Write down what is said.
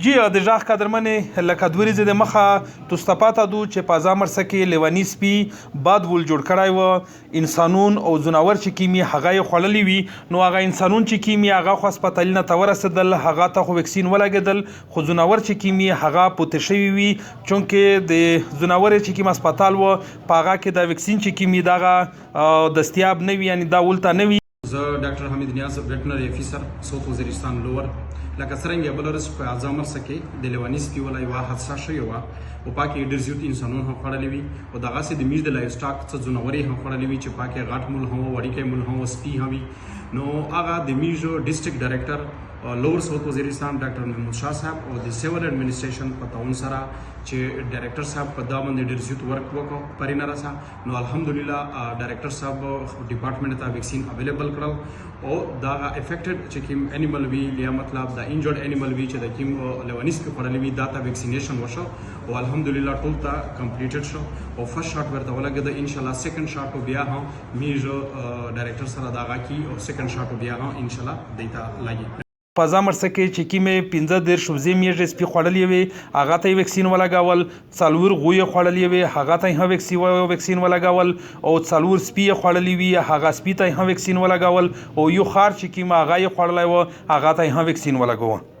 جی د ژغ قدرمنې، لکه 2 ورځې د مخه تاسو ته پاته دو چې په ازامرسه کې لیوني سپي باد ول جوړ کړی و، انسانون او ځناور چې کیمي هغه یې خوړلې وي. نو هغه انسانون چې کیمي هغه خو هسپتالونه ته ورسېدل، هغه ته خو وکسین ولګېدل، خو ځناور چې کیمي هغه پوتې شوي وي، چونکه د ځناور چې کیم هسپتال و، په هغه کې د وکسین چې کیمي دغه دستیاب نه وي، یعنی دا ولته نه وي. زه ډاکټر حمید نیاز، ویټنری افیسر، سوت وزیرستان لور. لکه څرنګه بل ورځ په ازامرسه کې د لیواني سپي ولا یوه حادثه شوې وه او پاکې ډېر زیات انسانون هم خوړلې وي او دغسې د میږ د لایف سټاک څه ځناورې هم خوړلې وي چې پاکې غټ مول هم و، وړیکی مول هم و، سپي هم وي. نو هغه د میږ ډیسټریکټ ډایریکټر لور سوت وزیرستان ډاکټر محمود شاه صاحب او د سیول اډمنسټریشن په تعاون سره چې ډایریکټر صاحب په دا باندې ډېر زیات ورک وکړ پرې نه رسه، نو الحمدلله ډایریکټر صاحب ډپارټمنټ ته ویکسین اویلیبل کړل او دا افیکټډ چې کوم انیمل وي یا مطلب دا انجورډ انیمل وي چې د کوم لیوني سپي خوړلې وي، دا ته ویکسینیشن وشو او الحمدلله ټول ته کمپلیټډ شو او فرست شاټ ورته ولګېده. ان شاء الله سیکنډ شاټ بیا هم میږ ډایریکټر سره دغه کی او سیکنډ شاټ بیا هم ان شاء الله دیتا لګي. په ازامرسه کې چې کیمې 35 وزې میږې سپي خوړلې وي، هغه ته یې وکسین ولګول، 4 غویې خوړلې وي، هغه ته یې هم وکسین ولګول او 4 سپي یې خوړلې وي، هغه سپي ته یې هم وکسین ولګول او یو خار چې کیم هغه یې خوړلی و، هغه ته یې هم وکسین ولګوه.